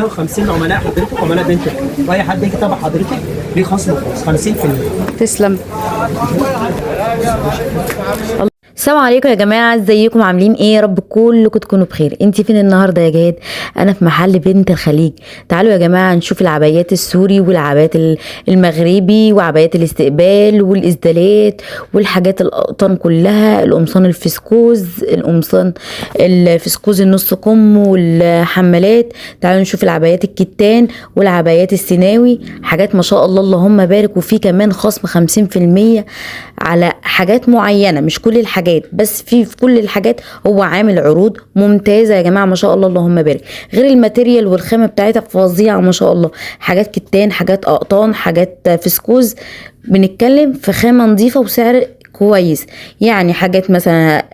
150 عملاء حضرتك، عملاء بنت الخليج، واي حد يجي تبع حضرتك ليه خصم خاص 50%. تسلم. السلام عليكم يا جماعة، ازيكم؟ عاملين ايه؟ يا رب كلكم تكونوا بخير. انت فين النهارده يا جهاد؟ انا في محل بنت الخليج. تعالوا يا جماعة نشوف العبايات السوري والعبايات المغربي وعبايات الاستقبال والإسدالات والحاجات القطن كلها، القمصان الفسكوز، القمصان الفسكوز النص كم والحمالات. تعالوا نشوف العبايات الكتان والعبايات السيناوي، حاجات ما شاء الله اللهم بارك. وفي كمان خصم 50% على حاجات معينة، مش كل الحاجات، بس في كل الحاجات هو عامل عروض ممتازة يا جماعة ما شاء الله اللهم بارك. غير ال material والخامة بتاعتها فظيعة ما شاء الله، حاجات كتان، حاجات أقطان، حاجات فسكوز، بنتكلم في خامة نظيفة وسعر كويس. يعني حاجات مثلا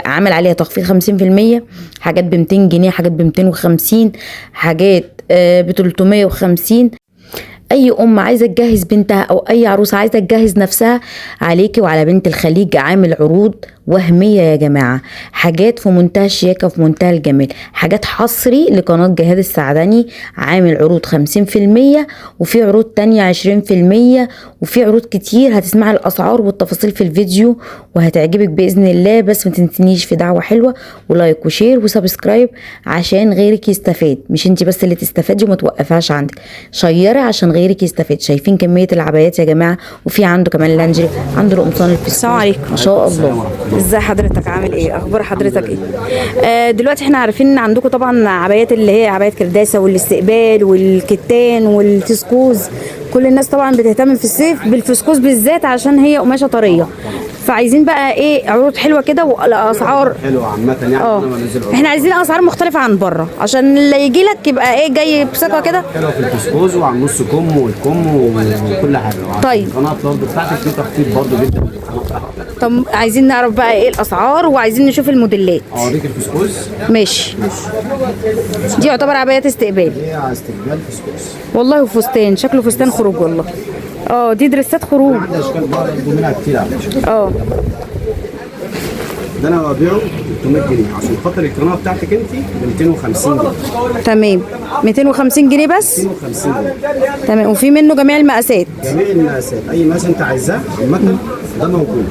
عامل عليها تخفيض 50%، حاجات ب 200 جنيه، حاجات ب 250، حاجات ب 350. اي ام عايزه تجهز بنتها او اي عروسه عايزه تجهز نفسها، عليكي وعلى بنت الخليج. عامل عروض وهمية يا جماعة، حاجات في منتهى الشياكه وفي منتهى الجمال، حاجات حصري لقناه جهاد السعدني. عامل عروض 50%، وفي عروض تانية 20%، وفي عروض كتير. هتسمعي الاسعار والتفاصيل في الفيديو وهتعجبك باذن الله. بس ما تنسينيش في دعوه حلوة و like و share و subscribe عشان غيرك يستفاد، مش انت بس اللي تستفادي وما توقفهاش عندك، شيري عشان غيرك يستفاد. شايفين كمية العبايات يا جماعة؟ وفي عنده كمان لانجري، عنده القمصان الفسكوز. السلام عليكم. ما شاء الله. ازي حضرتك؟ عامل ايه؟ اخبار حضرتك ايه؟ دلوقتي احنا عارفين ان عندكم طبعا عبايات اللي هي عبايات كرداسه والاستقبال والكتان والفسكوز. كل الناس طبعا بتهتم في الصيف بالفسكوز بالذات عشان هي قماشة طرية، فعايزين بقى ايه عروض حلوة كده والاسعار حلوة عامة يعني. انا بنزل عروض احنا عايزين اسعار مختلفة عن بره عشان اللي يجي لك يبقى ايه جاي بثقة كده. حلوة في الفسكوز وعلى النص كم والكم وكل حاجة. طيب. القناة برضه بتاعتك في تخفيض برضه جدا للقناة بتاعتك. طب عايزين نعرف بقى ايه الاسعار وعايزين نشوف الموديلات. اوريك الفسكوز. ماشي. دي يعتبر عبايات استقبال. هي على استقبال فسكوز. والله وفستان، شكله فستان خروج والله. دي دريسات خروج. عندي اشكال برضه منها كتير على فكرة. ده انا ببيعه 300 جنيه عشان خاطر القناة بتاعتك انت ب 250 جنيه. تمام. 250 جنيه بس. 250 جنيه. تمام. وفي منه جميع المقاسات. جميع المقاسات، اي مقاس انت عايزاه عامة ده موجود.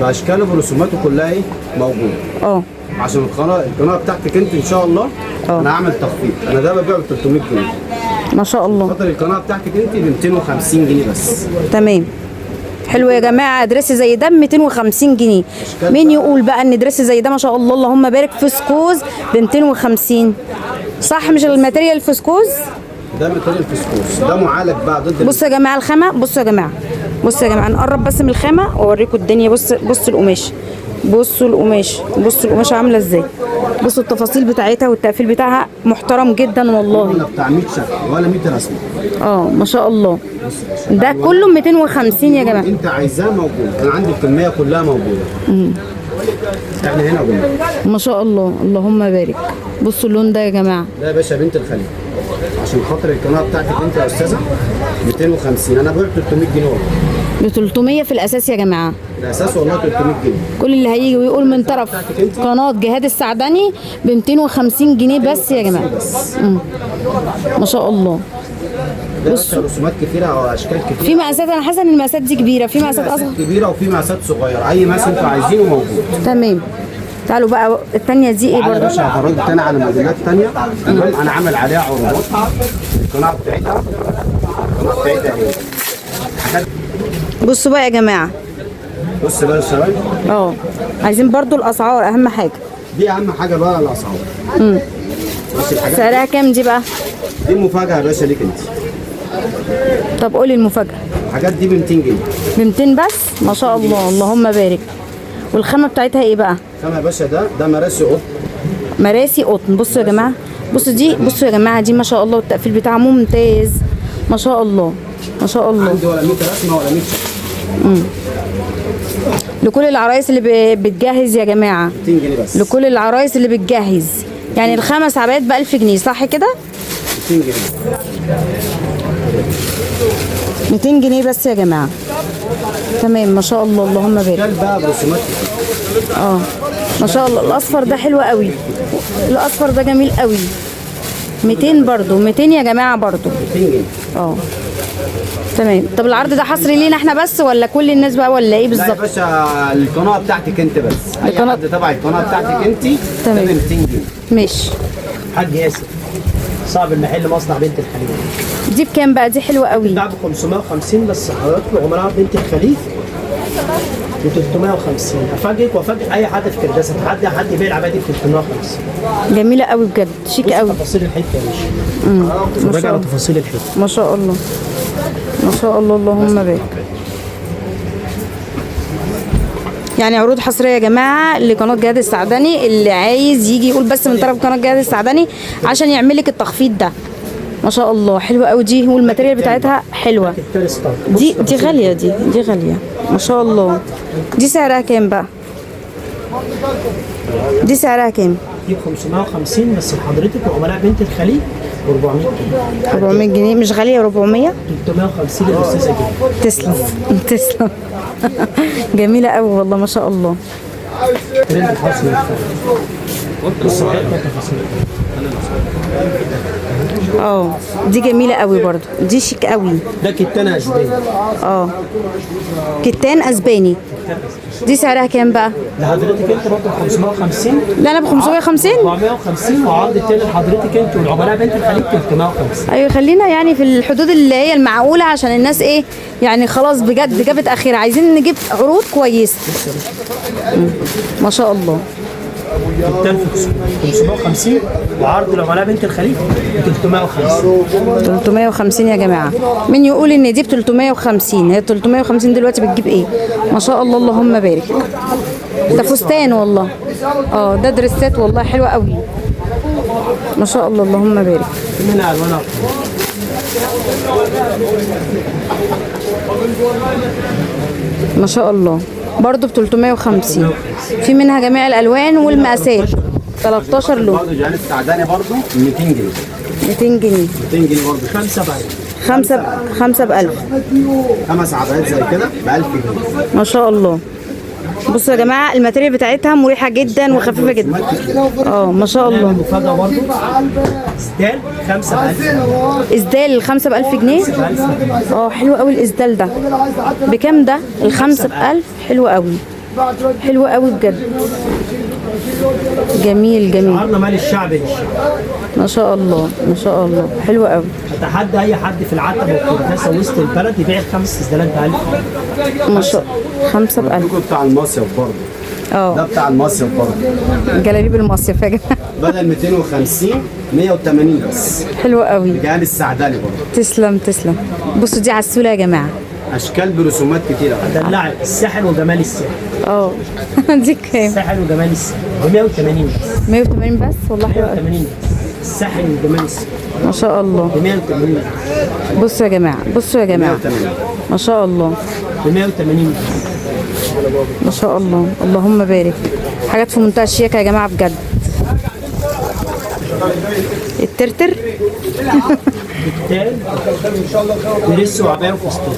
باشكاله برسوماته كلها ايه موجودة. عشان القناة بتاعتك انت ان شاء الله. انا هعمل تخفيض، انا ده ببيعه ب 300 جنيه ما شاء الله. خاطر القناة بتاعتك انت ب 250 جنيه بس. تمام. حلو يا جماعة، dress زي ده ب 250 جنيه. مين يقول بقى ان dress زي ده ما شاء الله اللهم بارك فسكوز ب 250؟ صح؟ مش ال material فسكوز ده material فسكوز، ده معالج بقى ضد. بصوا يا جماعة الخامة، بصوا يا جماعة، بصوا يا جماعة، نقرب بس من الخامة واوريكم الدنيا. بصوا القماش، بصوا القماش، بصوا القماشه عامله ازاي، بصوا التفاصيل بتاعتها والتقفيل بتاعها محترم جدا والله. ولا بتاع 100 شكل ولا 100 رسمه. ما شاء الله. ده كله 250 يا جماعة. انت عايزاه موجود، انا عندي الكمية كلها موجودة. احنا هنا وهنا ما شاء الله اللهم بارك. بصوا اللون ده يا جماعة. ده يا باشا بنت الخليج عشان خاطر القناة بتاعتك انت يا استاذه 250. انا ببيع 300 جنيه والله. ب 300 في الاساس يا جماعة. الاساس والله 300 جنيه. كل اللي هيجي ويقول من طرف قناة جهاد السعدني ب 250 جنيه بس يا جماعة. ما شاء الله. بصوا رسومات كتيرة او اشكال كتيرة. في مقاسات، انا حاسه ان المقاسات دي كبيرة، في مقاسات اصغر كبيرة وفي مقاسات صغيرة، اي مقاس انتوا عايزينه موجود. تمام. تعالوا بقى الثانية دي ايه برضه؟ يا باشا هفرجك تاني على موديلات ثانية. تمام. انا عامل عليها عروضات. القناة بتاعتها، القناة بتاعتها اهي. بصوا بقى يا جماعة. بص بقى يا شباب. عايزين برضو الاسعار، اهم حاجة. دي اهم حاجة بقى الاسعار. سعرها كام دي بقى؟ دي مفاجاة يا باشا ليك انت. طب قولي المفاجاة. الحاجات دي ب 200 جنيه. ب 200 بس؟ ما شاء الله اللهم بارك. والخامه بتاعتها ايه بقى؟ الخامة يا باشا ده مراسي قطن. مراسي قطن. بصوا يا جماعة، بصوا دي، بصوا يا جماعة دي ما شاء الله والتقفيل بتاعها ممتاز ما شاء الله ما شاء الله. عندي ولا 100 رسمه ولا 100 شكل. لكل العرايس اللي بتجهز يا جماعة. 200 جنيه بس. لكل العرايس اللي بتجهز، يعني الخمس عبايات ب 1000 جنيه صح كده؟ 200 جنيه. 200 جنيه بس يا جماعة. تمام ما شاء الله اللهم بارك. اشكال بقى برسومات كتير. ما شاء الله. الاصفر ده حلو قوي، الاصفر ده جميل قوي. 200 برضو، 200 يا جماعة برضو. 200 جنيه. اه تمام. طب العرض ده حصري لينا احنا بس ولا كل الناس بقى ولا ايه بالظبط؟ لا يا باشا القناة بتاعتك انت بس، اي حد تبع القناة بتاعتك انت. تمام. 200 جنيه. ماشي. حاج ياسر صاحب المحل مصنع بنت الخليج. دي بكام بقى؟ دي حلوة قوي. بتتباع ب 550 بس حضراتكم عملاء بنت الخليج ب 350. افاجئك وافاجئ اي حد في كرداسه، اتحدى حد يبيع العباية دي ب 350. جميلة قوي بجد، شيك قوي. تفاصيل الحتة يا باشا. اتفرج على تفاصيل الحتة. ما شاء الله ما شاء الله، اللهم بارك. يعني عروض حصرية يا جماعة لقناه جهاد السعدني، اللي عايز يجي يقول بس من طرف قناة جهاد السعدني عشان يعمل لك التخفيض ده. ما شاء الله حلوة قوي دي، وال material بتاعتها حلوة. دي غالية، دي غالية ما شاء الله. دي سعرها كام بقى؟ دي سعرها كام؟ دي ب 550 بس لحضرتك وعملاء بنت الخليج 400 جنيه. 400 جنيه مش غالية؟ 400 350 للاستاذه جنيه. تسلم تسلم. جميلة قوي والله ما شاء الله. ترند حصري. بص تفاصيل. اه دي جميلة قوي برضو، دي شيك قوي. ده كتان اسباني. اه كتان اسباني. دي سعرها كام بقى؟ لحضرتك انت برضه ب 550. لا انا ب 550. 450، وعرض التاني لحضرتك انت والعملاء بنت الخليج 350. ايوه خلينا يعني في الحدود اللي هي المعقولة عشان الناس ايه يعني خلاص بجد جابت اخيرا، عايزين نجيب عروض كويسة. ما شاء الله. كتان 550 وعرض العملاء بنت الخليج 350. 350 يا جماعة. مين يقول ان دي ب 350؟ هي 350 دلوقتي بتجيب ايه؟ ما شاء الله اللهم بارك. ده فستان والله. اه ده دريسات والله حلوة قوي ما شاء الله اللهم بارك. ما شاء الله برضو ب 350. في منها جميع الالوان والمقاسات. 13 لون. برضه جهان السعداني برضه 200 جنيه. 200 جنيه. 200 جنيه برضه. 5 ب 5 5 ب 1000. 5 عبايات زي كده ب 1000 جنيه. ما شاء الله. بصوا يا جماعة ال material بتاعتها مريحه جدا وخفيفة جدا. اه ما شاء الله. مفاجاة برضه اسدال 5 ب 1000. اسدال 5 ب 1000 جنيه. اه حلو قوي الاسدال ده. بكام ده؟ الخمسة ب 1000. حلو قوي حلو قوي بجد. جميل جميل. شعارنا مال الشعب للشعب. ما شاء الله ما شاء الله حلو قوي. اتحدى اي حد في العتبة والكرداسه وسط البلد يبيع الخمس اسدالات ب 1000. ما شاء الله. 5 ب 1000. بتاع المصيف برضه. اه ده بتاع المصيف برضه. جلابيب المصيف يا جماعة. بدل 250 180 بس. حلو قوي. جهان السعداني برضه. تسلم تسلم. بصوا دي عسوله يا جماعة. اشكال برسومات كتيرة. دلعت الساحل وجمال الساحل. اه دي كام؟ الساحل وجمال الساحل ب 180 بس. 180 بس والله حلو قوي. 180 بس. الساحل وجمال الساحل ما شاء الله. ب 180 بس. بصوا يا جماعة بصوا يا جماعة 180. ما شاء الله. ب 180 بس. ما شاء الله اللهم بارك. حاجات في منتهى الشياكه يا جماعة بجد. الترتر كتان دريس وعبايه وفستان.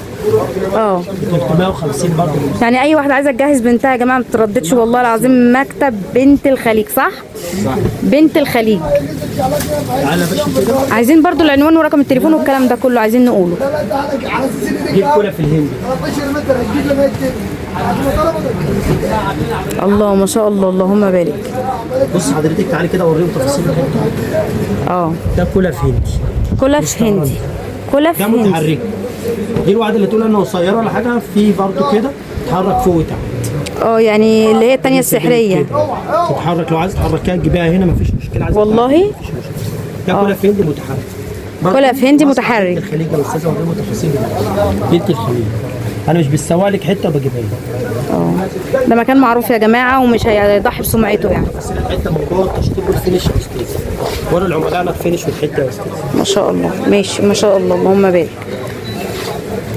اه 350 برضه. يعني اي واحدة عايزه تجهز بنتها يا جماعة ما ترددش والله العظيم. مكتب بنت الخليج صح؟ صح. بنت الخليج. تعالى يا باشا كده. عايزين برضو العنوان ورقم التليفون والكلام ده كله عايزين نقوله. جيب كولا في الهند. الله ما شاء الله اللهم بارك. بص حضرتك تعالي كده اوريهم تفاصيل الحتة. اه ده كلف هندي. كلف هندي. كلف ده هندي. متحرك. غير واحدة اللي تقول انا قصيرة ولا حاجة، في برضه كده تتحرك فوق وتحت. اه يعني اللي هي الثانية السحريه. تتحرك لو عايز تحركيها تجيبيها هنا مفيش مشكلة. عايز والله مفيش مشكلة. ده كلف هندي متحرك. كلف هندي متحرك. بنت الخليج يا استاذه اوريهم تفاصيل بنت الخليج. انا مش بسوق لك حتة وبجيبها لك. اه ده مكان معروف يا جماعة ومش هيضحي بسمعته يعني. بس الحتة من جوه التشطيب وال finish يا استاذ. ورا العملاء ال finish والحتة يا استاذ. ما شاء الله ماشي ما شاء الله اللهم بارك.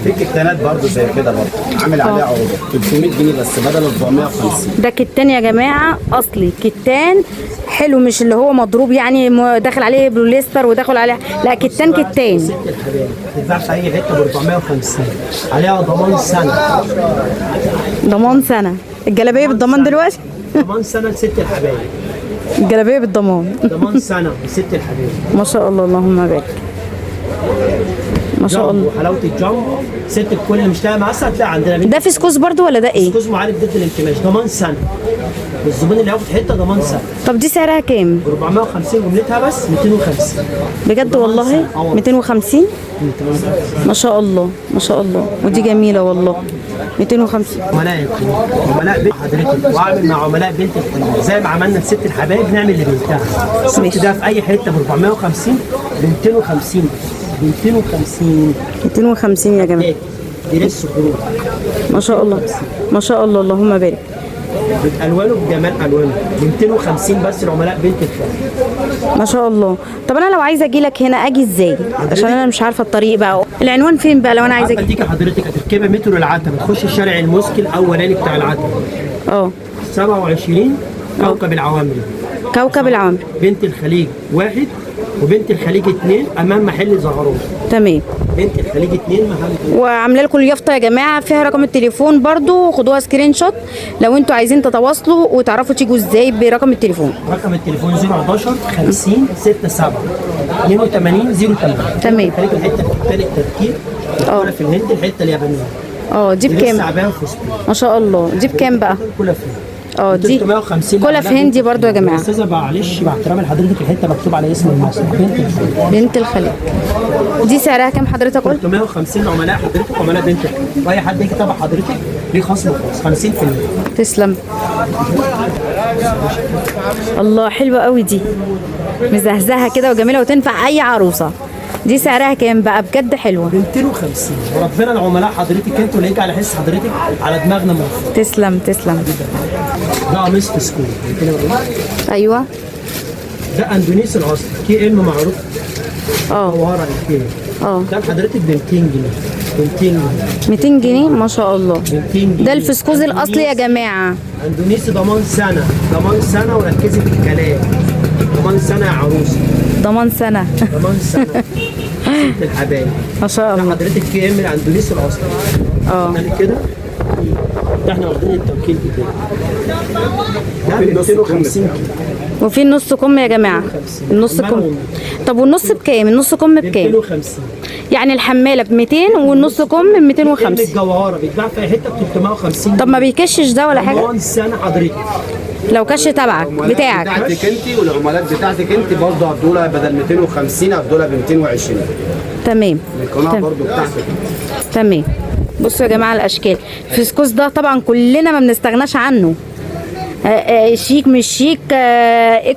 في كتانات برضه زي كده برضه عامل عليها عروض 300 جنيه بس بدل 450. ده كتان يا جماعة اصلي، كتان حلو مش اللي هو مضروب يعني داخل عليه بوليستر وداخل عليه، لا كتان كتان. ست الحبايب بتتباع في اي حتة ب 450 عليها ضمان سنة. ضمان سنة الجلابية بالضمان دلوقتي؟ ضمان سنة لست الحبايب. الجلابية بالضمان. ضمان سنة لست الحبايب. ما شاء الله اللهم بارك. ما شاء الله. حلاوة الجامبو ست الكل مش لاقي مقاسها هتلاقي عندنا. ده فسكوز برضو ولا ده ايه؟ فسكوز معالج ضد الانكماش، ضمان سنة. الزبون اللي هياخد حتة ضمان سنة. طب دي سعرها كام؟ 450 جملتها بس 250. بجد والله؟ 250؟ ما شاء الله ما شاء الله، ودي جميلة والله. 250. عملاء عملاء بنت حضرتك، واعمل مع عملاء بنت الحبايب زي ما عملنا لست الحبايب نعمل لبنتها. الست ده في اي حتة ب 450 ب 250 بس. 250 250 يا جماعة. دي لسه خروج. ما شاء الله ما شاء الله اللهم بارك. بالوانه بجمال الوانه ب 250 بس العملاء بنت الخالد. ما شاء الله. طب انا لو عايزه اجي لك هنا اجي ازاي؟ عشان انا مش عارفه الطريق بقى. العنوان فين بقى لو انا عايزه اجي؟ اديك حضرتك هتركبي مترو العتبة، تخش شارع الموسكي الاولاني بتاع العتبة. 27 كوكب العوامري. كوكب العوامري. بنت الخليج 1 وبنت الخليج 2 امام محل زهرون. تمام. بنت الخليج 2 محل. وعامله لكم اليافطه يا جماعة فيها رقم التليفون برضو، خدوها screenshot لو انتوا عايزين تتواصلوا وتعرفوا تيجوا ازاي برقم التليفون. رقم التليفون 011 50 67 82 08. تمام. الحتة الثانية التركيب في الهند، الحتة اليابانية. دي بكام؟ ما شاء الله. دي بكام بقى؟ كلها دي 350 كلها في هندي برضو يا جماعة. استاذه معلش مع احترامي لحضرتك الحتة مكتوب على اسم المصنع بنت الخليج. بنت الخليج. دي سعرها كام حضرتك قلت؟ 350 عملاء حضرتك عملاء بنت الخليج، واي حد يجي تبع حضرتك ليه خصم خاص 50%. تسلم. الله حلوة قوي دي، مزهزهه كده وجميلة وتنفع اي عروسه. دي سعرها كام بقى؟ بجد حلوة. 250. وربنا العملاء حضرتك انتوا اللي يجي على حس حضرتك على دماغنا موفق. تسلم تسلم. ده قميص فسكوز. ايوه ده اندونيسي الاصل، KM معروف. ورا ال KM. ده حضرتك ب 200 جنيه. 200 جنيه. 200 جنيه ما شاء الله. 200 جنيه. ده الفسكوز الاصلي يا جماعة. اندونيسي ضمان سنة، ضمان سنة، وركزي في الكلام. ضمان سنة يا عروسه. ضمان سنة. ضمان سنة. ست الحبايب. ما شاء الله. ده حضرتك KM الاندونيسي الاصلي. كده ده احنا واخدين التوكيل بتاعه. ده 250 كيلو. وفي النص كم يا جماعة؟ النص كم. طب والنص بكام؟ النص كم بكام؟ 250. يعني الحماله ب 200 والنص كم ب 250. الجوهرة بيتباع في حتة ب 350. طب ما بيكشش ده ولا حاجة؟ ضمان سنة حضرتك. لو كش تبعك بتاعك بتاعتك انت والعملاء بتاعتك انت برضه هتدولها بدل 250 هتدولها ب 220. تمام. القناة برضه بتاعتك. تمام. بصوا يا جماعة الاشكال. الفسكوز ده طبعا كلنا ما بنستغناش عنه. شيك مش شيك،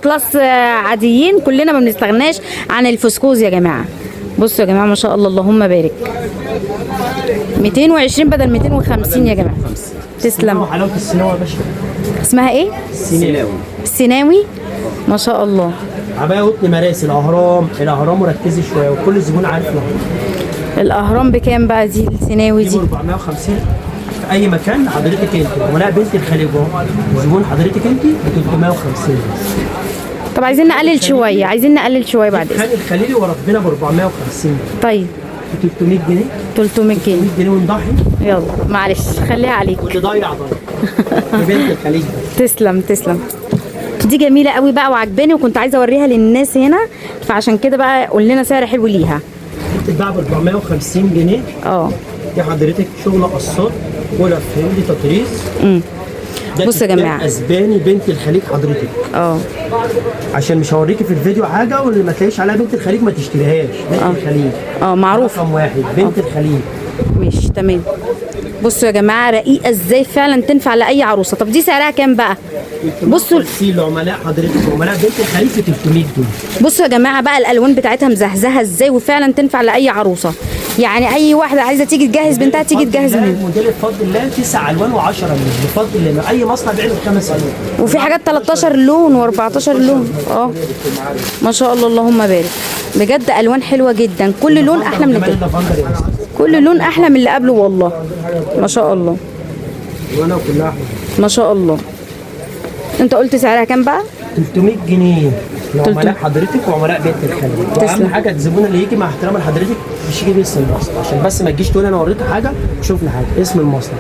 class، عاديين، كلنا ما بنستغناش عن الفسكوز يا جماعة. بصوا يا جماعة ما شاء الله اللهم بارك. 220 بدل 250 يا جماعة. تسلم. حلاوة السيناوي يا باشا. اسمها ايه؟ السيناوي. السيناوي ما شاء الله. عباية قطن مراسي الاهرام، الاهرام وركزي شوية وكل زبون عارف الاهرام. الاهرام بكام بقى دي السيناوي دي؟ 450 في اي مكان حضرتك انت. عملاء بنت الخليج اهو، زبون حضرتك انت ب 350. طب عايزين نقلل شوية، عايزين نقلل شوية بعد اذنك. خالد الخليلي وربنا ب 450. طيب 300 جنيه. 300 جنيه. 300 جنيه ونضحي. يلا معلش خليها عليك. واللي ضايع ضايع. بنت الخليج. تسلم تسلم. دي جميلة قوي بقى وعجباني وكنت عايزه اوريها للناس هنا، فعشان كده بقى قول لنا سعر حلو ليها. بتتباع ب 450 جنيه. دي حضرتك شغل قصات ولا هندي تطريز. بصوا يا جماعة اسباني بنت الخليج حضرتك. عشان مش هوريكي في الفيديو حاجة واللي ما تلاقيش عليها بنت الخليج ما تشتريهاش. بنت الخليج معروف. رقم واحد بنت الخليج. ماشي تمام. بصوا يا جماعة رقيقه ازاي، فعلا تنفع لاي عروسه. طب دي سعرها كام بقى؟ بصوا لعملاء حضرتك عملاء بنت الخليج في 300 جنيه. بصوا يا جماعة بقى الالوان بتاعتها مزهزهه ازاي، وفعلا تنفع لاي عروسه. يعني اي واحدة عايزه تيجي تجهز بنتها تيجي تجهز منها. موديل بفضل الله 9 الوان و10 لون بفضل الله. اي مصنع بيعمل 5 الوان، وفي حاجات 13 لون و14 لون. ما شاء الله اللهم بارك. بجد الوان حلوة جدا، كل لون احلى من التاني، كل لون احلى من اللي قبله والله. ما شاء الله ما شاء الله. انت قلت سعرها كام بقى؟ 300 جنيه لعملاء حضرتك وعملاء بنت الخليج. واهم حاجة الزبون اللي يجي مع احترام لحضرتك مش يجيب اسم المصنع، عشان بس ما تجيش تقول انا وريت حاجة وشوفنا حاجة. اسم المصنع.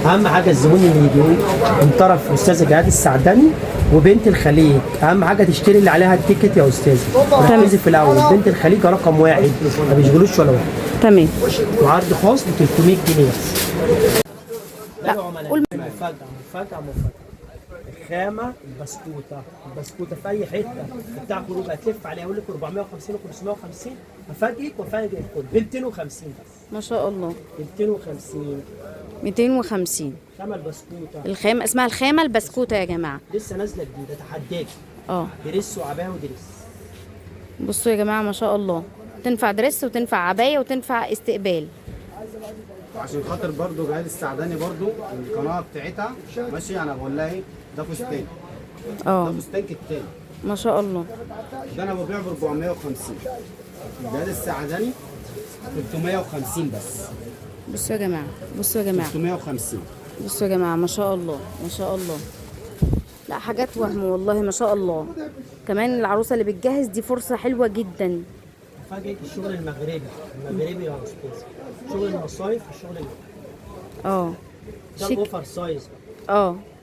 اهم حاجة الزبون اللي يجي من طرف استاذه جهاد السعدني وبنت الخليج، اهم حاجة تشتري اللي عليها ال ticket يا استاذه. ركزي في الاول، بنت الخليج رقم 1، ما بيشغلوش ولا واحد. تمام. وعرض خاص ب 300 جنيه بس. لا قول. مفاجأة مفاجأة مفاجأة. الخامة البسكوتة، البسكوتة في أي حتة بتاع خروج هتلف عليها يقول لك 450 و 550، أفاجئك وأفاجئ الكل ب 250 بس. ما شاء الله. 250. 250. خامة البسكوتة. الخامة اسمها الخامة البسكوتة يا جماعة. لسه نازلة جديدة، أتحداكي. dress وعباية و dress. بصوا يا جماعة ما شاء الله، تنفع dress وتنفع عباية وتنفع استقبال. عشان خاطر برضو جهاد السعداني برضو القناة بتاعتها ماشي، انا بقول لها ايه ده فستان. ده فستان كتان ما شاء الله. ده انا ببيعه ب 450، جهاد السعداني 350 بس. بصوا يا جماعة، بصوا يا جماعة 350. بصوا يا جماعة ما شاء الله ما شاء الله. لا حاجات وهم والله ما شاء الله. كمان العروسة اللي بتجهز دي فرصة حلوة جدا. مفاجأة الشغل المغربي، المغربي يا استاذ، شغل المصايف والشغل المغربي. ده شيك. ال over size.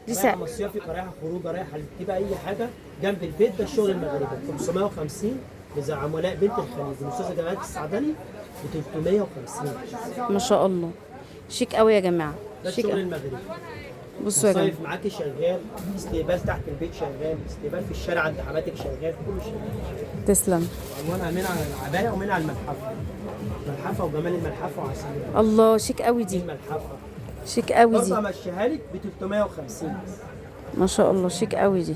دي رايحة مصيفك، رايحة خروجه، رايحة تجيب اي حاجة جنب البيت، ده الشغل المغربي 550 لزي عملاء بنت الخليج الاستاذة جمال السعدني ب 350. ما شاء الله شيك قوي يا جماعة. ده شيك الشغل قوي. المغربي. بصوا يا جماعة مصايف معاكي شغال، استقبال تحت البيت شغال، استقبال في الشارع عند حماتك شغال، كله شغال. تسلم. الوانها من على العباية ومن على الملحفه. ملحفه وجمال الملحفه وعسل. الله شيك قوي دي. الملحفه شيك قوي دي. برضه همشيها لك ب 350 بس. ما شاء الله شيك قوي دي.